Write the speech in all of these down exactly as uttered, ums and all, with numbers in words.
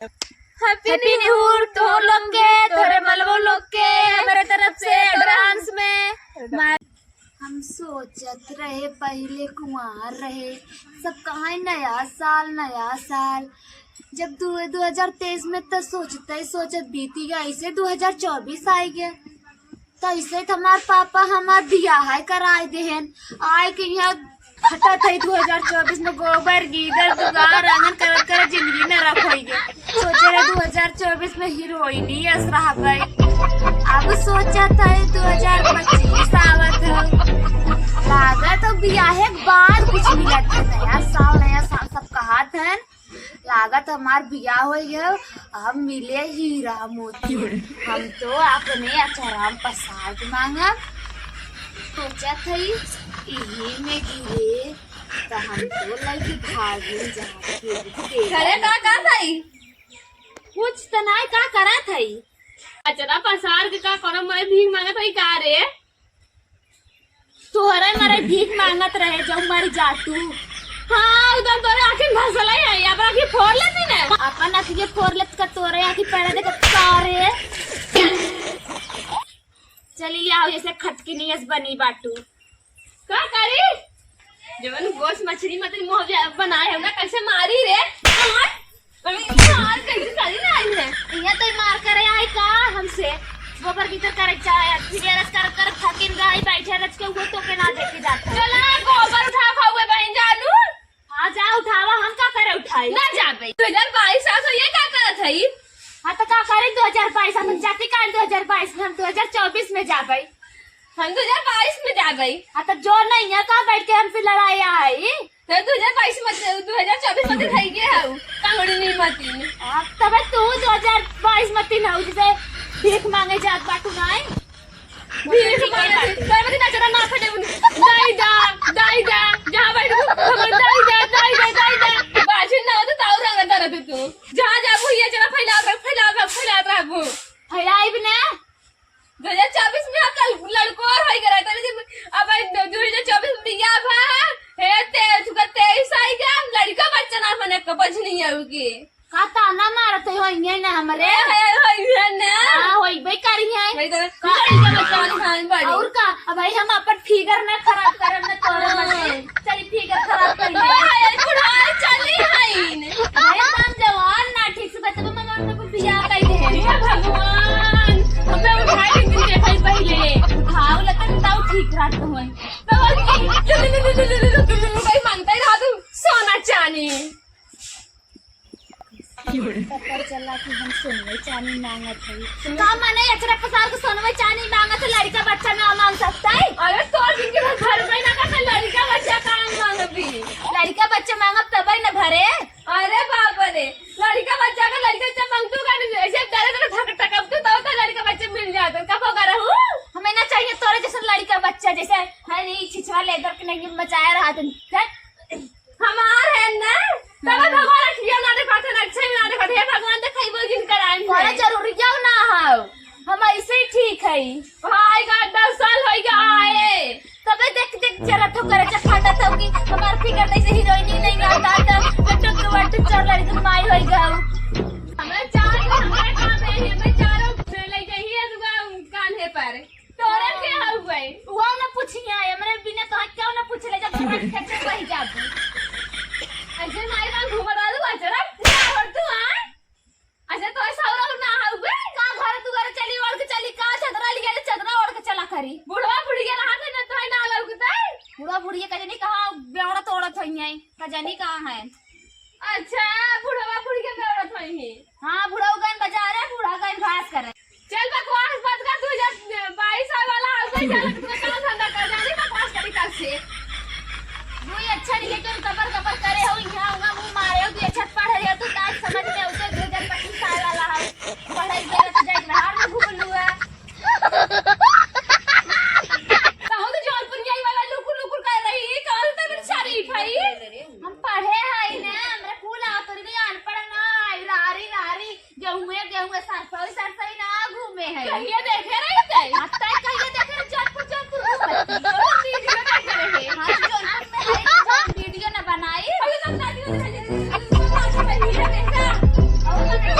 Happy New Year तो लोग के, तोरे मलबो लोग के, हमरे तरफ से advance में। हम सोचत रहे पहिले कुंवार रहे, सब कहाँ नया साल, नया साल। जब दो, दो हजार तेईस में तो सोचते ही सोचत बीती गया, ऐसे दो हजार चउबीस आइ गया। तो ऐसे तो हमार पापा हमार बियाह कराइ देहेन, आइ के यहाँ खटत है दो हजार चउबीस में गोबर, गीदर, दुआर, आंगन करत करत जिंदगी नरक होइ गए। सोचे रहे दो हजार चउबीस में हीरोइनी अस रहबै। अब सोचत है दो हजार पच्चीस आवत है। लागत है बियाहे के बाद कुछ मिलत है। नया साल, नया साल सब कहत हैं। लागत हमार बियाह होइ गयो, अब मिले हीरा मोती। हम तो अपने अचरा में पसार के मांगब। सोचत हई, इही में गिरे, त हम तो लइके भागिन जाके देख। अरे का, का भाई? कुछ त नाय, का करत हई? अचरा पसार के का करब, मैं भीख मांगत हई का रे? तोहरे मरे भीख मांगत रहे, जब मर जा तू। हाँ, उधर तोरे आँखी में धसले है, अब आँखी फोड़ लेती ना। अपन आँखी के फोड़ लेत का तोरे आँखी पैदा देखत का रे? चली आओ, जैसे खटकी नियस बनी बाटू। का करी? जवन गोस मछली मत मुँह बनाए होगा, कैसे मारी रे? मार कैसे साली ना आई है? इहाँ तो मार करे आई का हमसे? गोबर भीतर करे जाए, फिर अरस कर कर थकिन गई, बैठे रच के वो तो के ना देखे जाता। चला गोबर उठा खाओगे बहन जानू। हाँ जा उठावा, हम का करे उठाई? ना जाबे। दो हजार बाईस आ तो ये का करत हई? हाँ तो का करे दो हजार बाईस, हम जाती का दो हजार बाईस में, हम दो हजार चउबीस में जाबे। हम दो हजार बाईस में जाबे। हाँ तो जो नहीं है का बैठ के हमसे लड़ाई आई? तो दो हजार बाईस मत, दो हजार चउबीस मत खाई के हऊ, कांगड़ी नहीं मती। अब तबे तू दो हजार बाईस मती ना, जैसे भीख मांगे जात बाटू नाई। भीख मांगे, तोरे मती ना चला ना फटे बुन। दाई दा, दाई दा, जहाँ बैठ तू, हमर दाई दा, दाई दा, दाई दा। बाजी ना हो तो ताऊ रंग दरद तू। जहाँ जाबू ये चला फैला, फैला, फैला, फैला। फैलाइब ना। दो हजार चउबीस में हम लड़-, लड़कोर होई गए, तनी दिन अब आई दो-, दो हजार चउबीस में बियाह भा, हे ते, तुका तेईस आई गया, लड़का बच्चा ना बने, कबज नहीं आओगे। का ताना मारत हो, इहे ना हमरे? ए, है, है, है ना। हाँ, होइबे करी है। वही तो, का? लड़का बच्चा वाली खान पड़ी। और का? अब भाई हम अपन figure ना खराब करब ना तोरे हाँ। मत। चली figure खराब कर ले। ओए, बुढ़ाई चली हईन। अरे, हम जवान ना ठीक से बतबे, मगर उनको बियाह कर दे। हे भगवान, हमें उठाए के दिन देखा ही पहले। उठाओ, लेकिन ताऊ ठीक रहत होई। तो भाई मानता ही रहा तू, सोना चानी। पता चला कि हम सोनवे चानी मांगत हई। का माने अचरा पसार के सोनवे चानी मांगत है, लड़का बच्चा ना मांग सकता है? अरे तोर जिनके घर में ना का लड़का बच्चा काम मांगबी। लड़का बच्चा मांगब तबे न भरे। अरे बाप रे, लड़का बच्चा का लड़का बच्चा मांगतू का नहीं, ऐसे डरे डरे धक धक अब तू तो, तो लड़का बच्चा मिल जाता, कब होगा रहू? हमें ना चाहिए तोरे जैसे लड़का बच्चा, जैसे है नहीं छिछवा लेदर के नहीं बचाया रहा तुम। हमार है ना? तब भगवान अखिया ना देखाते ना, अच्छा ही ना देखाते। हे भगवान, देखाई वो जिन कराएम बड़ा है। जरूरी क्यों ना हो? हम ऐसे ही ठीक है। भाई का दस साल होई गया है। तबे देख देख जरा तो करे जब फाटा तो कि हमार फिकर तैसे हीरोइन ही नहीं आता था। टुक वट चोर लड़ी तुम माई होई गऊ। हमें चार, हमारे काम है, हमें चारों ले गई है दुआ कान है पर। तोरे के हउवे? वो ना पूछिया, हमरे बिना तो क्यों ना पूछ ले, जब तोरा खेते वही जाबू। ऐसे माई बाप घूम डालू, अचरा, क्या हो तू, आय? अच्छा, तो ऐसा हो रहा ना हउवे? का घर तू घर चली, ओढ़ के चली, का चदरा लिया ले, चदरा ओढ़ के चला करी। बुढ़वा बुढ़िया रहा थे ना, तो है ना लौकते। बुढ़वा बुढ़िया का जनी कहाँ बेवड़ा तोड़त होई है, का जनी कहाँ है? अच्छा, बुढ़वा बुढ़िया बेवड़ा होई है। हाँ, बुढ़ऊ गन बाजार है, बूढ़ा गन घास करे। चल बकवास बंद कर, दो हजार बाईस आवे वाला है, उसे चल अपना काम धंधा कर, जाने बकवास करी कल से। तू ही अच्छा नहीं है, तू गबर गबर करे हो, यहाँ हुआ मुंह मारे हो, तू अच्छा पढ़ रहे हो, तू ताज समझ में उसे दो हजार पच्चीस आवे वाला है, पढ़ाई के तो जाए बाहर में घूम लुआ। कहूँ तो जौनपुर यही वाला लुकुर लुकुर कर रही है, कहाँ से तब शरीफ है? हम पढ़े है ना, हमरा कुल आवत रही, अनपढ़ ना, लारी लारी। गेहूं, गेहूं, सरसों, सरसों ना घूमे है। कहिए देखे रही थे? हाँ, तै कहिए देखे रहे, जौनपुर, जौनपुर घूमत थी। वीडियो देखे रहे। हाँ, तो जौनपुर में है, तो जौन वीडियो ना बनाई। अरे, तब शादी हो जाए, पाँच महीने देखा। और ना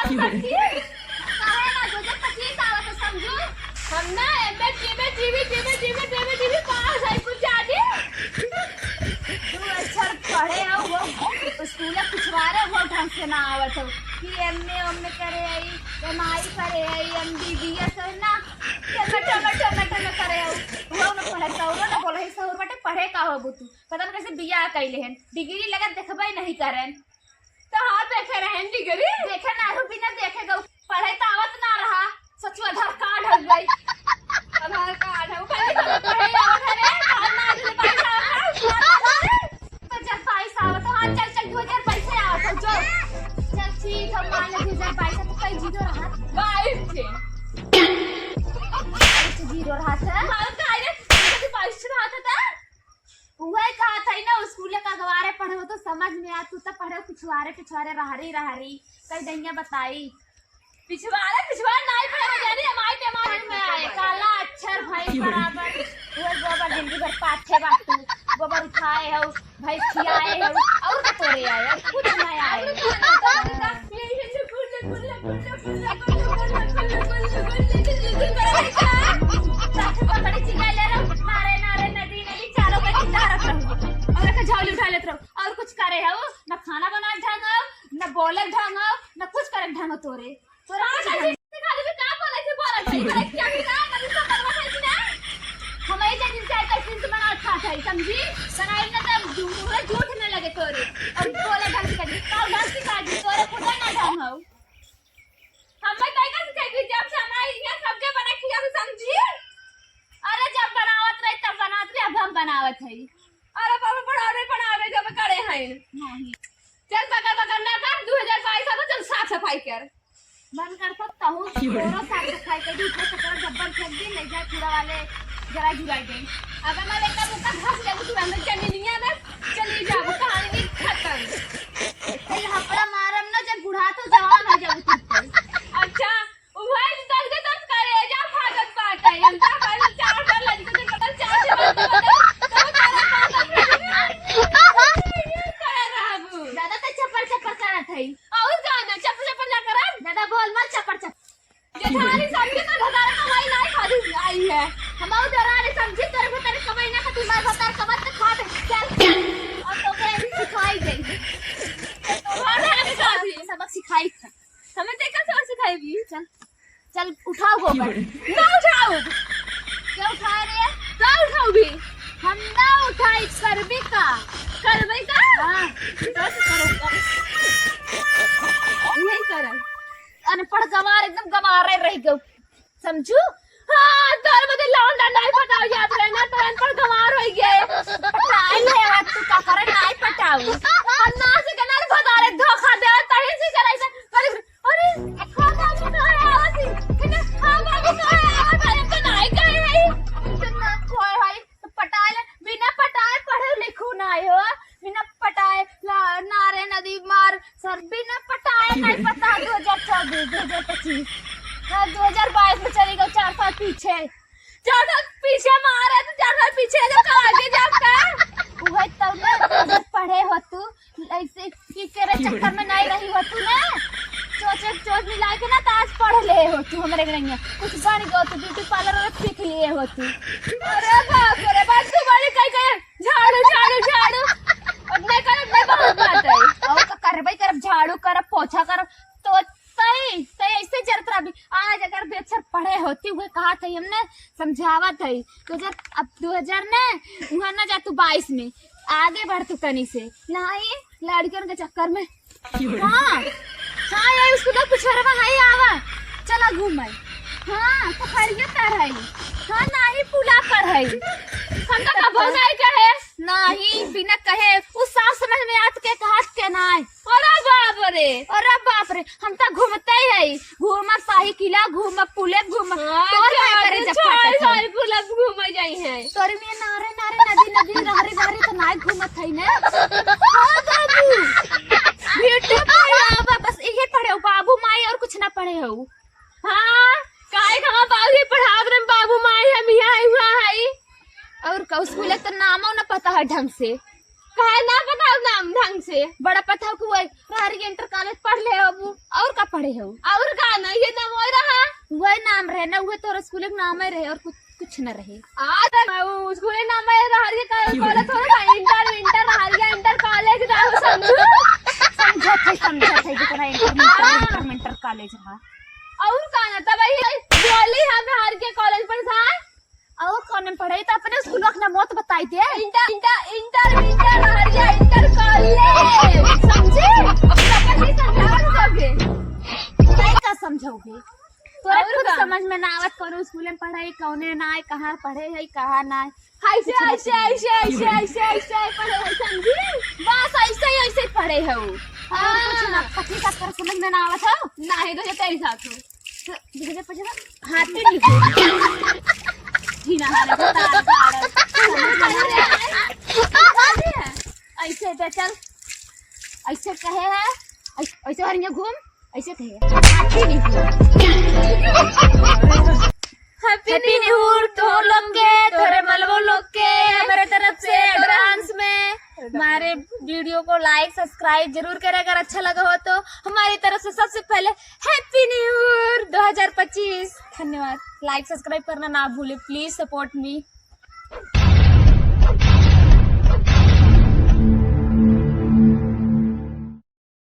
सच्ची? काहे ना, दो हजार पच्चीस आवत है, समझू। हम ना MA, BA, BA, BA, BA, BA, BA, BA pass है, कुछ जानी। तू अच्छा पढ़े हो, वो स्कूल में पिछवारे हो ढंग से ना आवत हो। कि एमए, एमए करे है, एमआई करे है, एमबीबीएस है ना। टमेटो, टमेटो, टमेटो करे हो। वो ना पढ़े, सौरो ना बोले, सौर बटे पढ़े का हो तू? पता न कैसे बियाह कइले हन, डिग्री लगा देखबे नहीं करेन। तो हाँ, देखे रहन डिग्री। देखे ना रहू, बिना देखे गऊ, पढ़े तो आवत ना रहा। सचुआ आधार कार्ड हो गई। आधार कार्ड हो गई, तो पढ़े आवत है रे, बाहर ना आइले, बाईस आवत है, बात ना करे। तो जब बाईस आवत हो, हाँ, चल, चल, दो हजार बाईस से आवत हो, जो। चल, ठीक है, मान ले, दो हजार बाईस है, तो कई जीरो रहा। बाईस थे। बाईस जीरो रहा था। हाँ, का रे, बाईस रहा था, था। उहे कहत हई ना, स्कूले का अखबारे पढ़े हो तो समझ में आ, तू तो पढ़े हो पिछवारे, पिछवारे, रहरी, रहरी, कई दैया बताई। पिछवारे, पिछवारे नाई पढ़े हो जानी, हमारे दिमाग में आए, काला अक्षर भाई बराबर, उहे गोबर जिंदगी भर पाथे बाटू, गोबर उठाए हो, भैंस खियाए हो, और का तोरे आए, और कुछ नहीं आए। बड़ी चिल्लाए ले रहो, नारे, नारे, नदी, नदी, चारों का चिल्ला रख रहो। और एक झोली उठा लेत रहो। और कुछ करे हो? न खाना बनाए ढंग हो, न बोले ढंग हो, न कुछ करे ढंग हो तोरे। तोरे हाँ, कुछ ढंग सिखा देबे, का बोले थे, बोले थे, बोले क्या भी ना, कभी तो करवा है कि ना? हम यही जगह से आकर फिर से बना खात है, समझी? बनाई ना तो झूठ, झूठ न लगे तोरे। और बोले ढंग से कर, का ढंग से कर, तोरे खुदा ना ढंग हो। हमें तय कर सिखाई दी, जब से हमारे यहाँ सबके बना खिया भी समझी। अरे जब बनावत रही तब बनावत रही, अब हम बनावत है। अरे बाबा, बनावे, बनावे जब करे हैं। नहीं। चल बकर बकर ना कर, दो हजार बाईस अब चल साफ सफाई कर। बंद कर सकता हूँ, तोरो साफ सफाई कर दी, इतना कचरा जब्बर फेंक दी, ले जाए कूड़ा वाले जरा जुराई दे। अगर मैं बेटा मुक्का घास ले तू अंदर चली नहीं है, मैं चली जाबू, कहानी खत्म। कहीं हपड़ा मारम ना, जब बुढ़ा तो जवान हो जाबू तू। अच्छा, वही दर्द दर्द करे, जा भागत बाटे, हम का करी, चार बार लड़के के बदल, चार से बात बदल, तो तारा बात करे रहबू। दादा तो चप्पल चप्पल करत है। और का ना, चप्पल चप्पल ना करब। दादा बोल मत चप्पल चप्पल। जेठानी समझी तो भतार कमाई नाई खाली आई है। हम और डरा रे समझी तोरे भतार कमाई ना खाती, मार भतार कमात तो खात है। चल। और तो के भी सिखाई गई। तो हमें हमें का भी सबक सिखाई था। हमें देखा सबक सिखाई भी। चल। चल उठाओ गोबर। ना उठाओ। क्या उठा रहे हैं? का उठाओ भी? हम ना उठाई, करबे का? करबे का? हाँ। यही करब। अनपढ़ गंवार, एकदम गंवारे रह गयो, समझू? हाँ, तोर बदे लौंडा नाई पटावे जात रहे ना, तो अनपढ़ गंवार होई गए। पटाए ले, अब तू का करे, नाई पटाऊ। हम ना से के ना भतारे धोखा दे, तही से करे से, करे, अरे, हाँ बाबू, कहाँ है आवत ही? है ना? हाँ बाबू, कहाँ है आवत ही? हम तो नाई कहे है। हम तो ना कोई है, तो पटाए ले, बिना पटाए पढ़े लिखू नाई हो। बिना पटाए ला, नारे नदी मार, सर, बिना पटाए नाई पता दो हजार चौबीस, दो हजार पच्चीस। हाँ, दो हजार बाईस में चली गई, चार साल पीछे। चार साल पीछे मारे तो चार साल पीछे जब कल आगे जाब का? उहे तब ना, अगर पढ़े हो तू, ऐसे की करे चक्कर में नाई रही हो तू ना। चोच, चोच मिला के ना, तो आज पढ़ ले हो तू हमरे गड़िया। कुछ बन गयो तू, ब्यूटी पार्लर और सीख लिए हो तू। अरे बाप रे बाप, तू बड़ी कई कई झाड़ू, झाड़ू, झाड़ू। अब नहीं करब, नहीं बहुत बात है। और तो करबे करब, झाड़ू करब, पोछा करब। तो तई, तई ऐसे जरत रहबी। आज अगर बेचर पढ़े होती, उहे कहा थई, हमने समझावा थई। तो जब अब दो हजार ने, उहाँ ना जा तू बाईस में, आगे बढ़ तू तनी से। नहीं, लड़कन के चक्कर में। हाँ, हाँ, ये स्कूल पिछड़वा है, आवा, चला घूमे। हाँ, तो खड़िया कर है। हाँ, नाही पुला पर है। हम तो कबो नहीं कहे। नाही, बिना कहे, उ साफ समझ में आत के कहत के नाही। अरे बाप रे। अरे बाप रे, हम तो घूमते ही है, घूमब शाही किला, घूमब पुले, घूमब। हाँ, तोर का करे जब छोड़, पटक है। छोड़, पुले घूमे जाई है। तोरे में नारे, नारे, नदी, नदी, रहरी, रहरी तो नाही घूमत है ने। हाँ बाबू, बेटे पढ़े, बस इहे पढ़े हो बाबू माई, और कुछ ना पढ़े हो। हाँ, काहे का हमार बाबू ही पढ़ावत रहे, बाबू माई हम यहाँ आए हुआ है। और का स्कूल तो नामो न पता है ढंग से। काहे ना बताओ नाम ढंग से? बड़ा पता हो कि वही रहरिया इंटर कॉलेज पढ़ ले हो। और का पढ़े हो? और का ना, ये नाम वही रहा। वही नाम रहे ना, वही तोर स्कूल के नाम ही रहे और कुछ, कुछ न रहे। आ, तो उ स्कूल के नाम है रहरिया का-, कॉलेज थोड़ा था, इंटर, इंटर रहरिया इंटर कॉलेज रहा, समझू? समझत है, समझत है, जितना इंटर, इंटर, हाँ। इंटर, इंटर कॉलेज रहा। और का ना, तब यही बोली हम रहरिया कॉलेज पर था। और कौन में पढ़े? तो अपने स्कूल का नाम मत बताई दे। इंटर, इंटर, इंटर, इंटर रहरिया इंटर कॉलेज, समझे? अब तो अपन नहीं समझावत सबके। नहीं का समझाओगे? तोरा और खुद का? समझ में ना आवत कौन स्कूल में पढ़े, कौने ना है, कहाँ पढ़े है, कहाँ ना है। ऐसे, कुछ ऐसे, नहीं। ऐसे, ऐसे, ऐसे, ऐसे पढ़े है, समझी? बस ऐसे ही, ऐसे पढ़े है वो। और हाँ। कुछ ना, पच्चीस साल पर समझ में ना आवत हो? नहीं, तो ये तेरी साथ हो। तो दो हज़ार पच्चीस में हाथी नहीं हो। जी ना, हाथ में तार, तार। समझ में ना आए। ऐसे तो चल, ऐसे कहे है, ऐसे, ऐसे हरिया घूम, ऐसे कहे। Happy New Year। Happy New Year तो लोग के, तोरे मलबो लोग के, हमारे तरफ से advance में। हमारे video को like, subscribe जरूर करें अगर अच्छा लगा हो तो। हमारी तरफ से सबसे पहले Happy New Year दो हज़ार पच्चीस। धन्यवाद। Like, subscribe करना ना भूले, please support me।